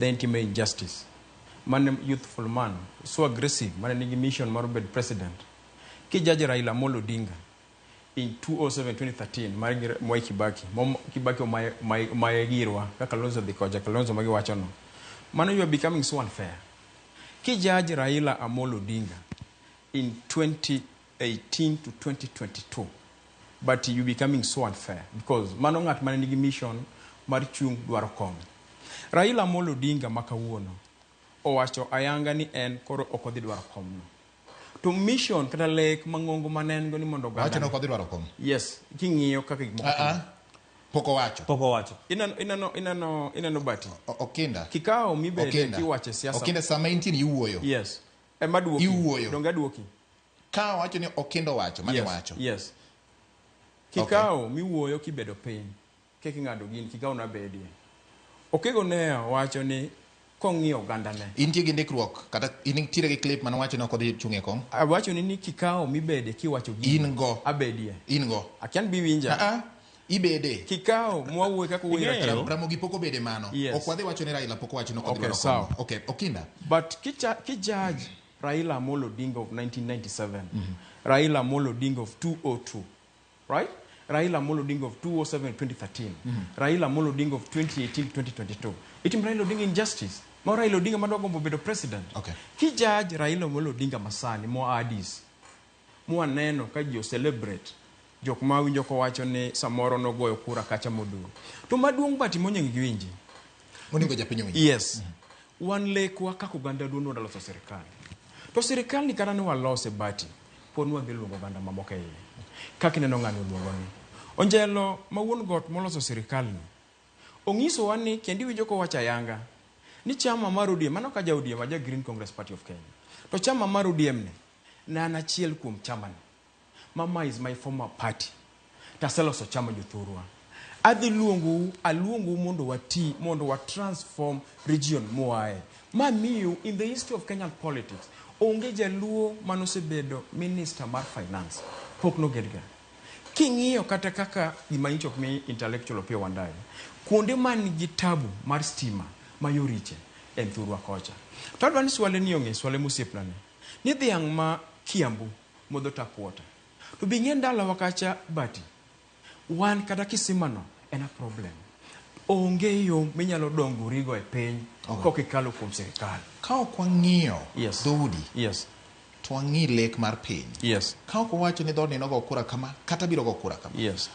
Then time injustice. Mane youthful man, so aggressive, mane nigi mission mar bedo president. Kijudge Raila Amolo Odinga in 2007-2013 mar gi Mwai Kibaki, mo Kibaki omaye girwa kaka Kalonzo dhi kocha, Kalonzo ma giwacho no. Mano you are becoming so unfair. Kijudge Raila Amolo Odinga in 2018 to 2022, but you becoming so unfair because mano ng'at mane nigi mission mar chung dwaro kom. Raila Amolo Odinga ma kawuono owacho ayanga ni en koro ok odhi dwaro komno. To mission kata lek mang'ongo mane en go ni mondo oganda. Owacho ni ok odhi dwaro kom. Yes, king'iyo kaka gik moko. Ah, ah. Pok owacho. Pok owacho. Ineno bati. Okinda. Kikawo mibede Okinda. kiwacho e siasa. Okinda sama intie ni iwuoyo. Yes. Ema duoki. Iwuoyo. Donge aduoki. Ka owacho ni Okinda owacho, mane Yes. wacho. Yes. Kikawo miwuoyo kibedo piny. Kik ing'ado gini, kikawo nabedie. Okego ne wacho ni kong'iyo ogandane. Intie gi ndikruok kata intiere gi clip mane owacho ni ok odhi chung' e kom. Awacho ni kikawo mibede kiwacho gini. In go. Abedie. In go. Akia ni biwinja. Ah, ah. Ibede. Kikawo mwawuoye kaka wuoyi Ing'eyo. ratiro. Ramogi pok obede mano. Yes. Ok wadhi wacho ni Raila pok owacho ni ok odhi Okay, dwaro sawa. kom. Okay, Okinda. But kijudge Raila Amolo Odinga of 1997, Raila Amolo Odinga of 2002, right? Raila Amolo Odinga of 2007 2013, Raila Amolo Odinga of 2018 2022. Itim Raila Odinga injustice. Ma Raila Odinga madwa gombo bedo president. Okay. Kijudge Raila Amolo Odinga masani moa Addis, mwaneno ka ji celebrate jok ma winjo kowacho ni samoro nogoyo kura kacha modong'. To maduong' bati monego giwinji. Monego japiny owinj. Yes. Wan lekwa kaka oganda duong' wadwa loso sirikal. To sirikal ni kata ne walose bati, pod nwadhi luongo oganda mamoko e iye. Kaka ineno ng'ani oluongo ni. Onjelo ma wuon got moloso sirikal ni, onyisowa ni kendo iwinjo kowacho ayanga ni chama mar ODM, mano ka ja ODM, aja Green Congress Party of Kenya. To chama mar ODM ni, ne an achiel kuom chama ni. Mama is my former party. Taseloso chama jothurwa. Adhi luongou, aluongou mondo wati, mondo wa transform region moae. Ma miyo in the history of Kenyan politics, onge jaluo manosebedo minister mar finance. Pok nogedga. King'iyo kata kaka gima nyicho ok mi intellectual Opiyo Wandayi, kuonde man gi tabu mar stima ma yoriche en thurwa kocha. To adwa ni Swale ni ong'e, Swale mosiepna ni, ni dhiang' ma Kiambu modho tap water. To be ing'e ndalowa kacha bati, wan kata kisima no en a problem. Onge yo minyalo dongorigo e piny kok ikalo kuom sirikal. Ka ok wang'iyo Yes. dhoudi Yes. to wang'i lek mar piny. Yes. Ka ok wawacho ni dhoodni nogo kura kama kata biro go kura kama. Yes.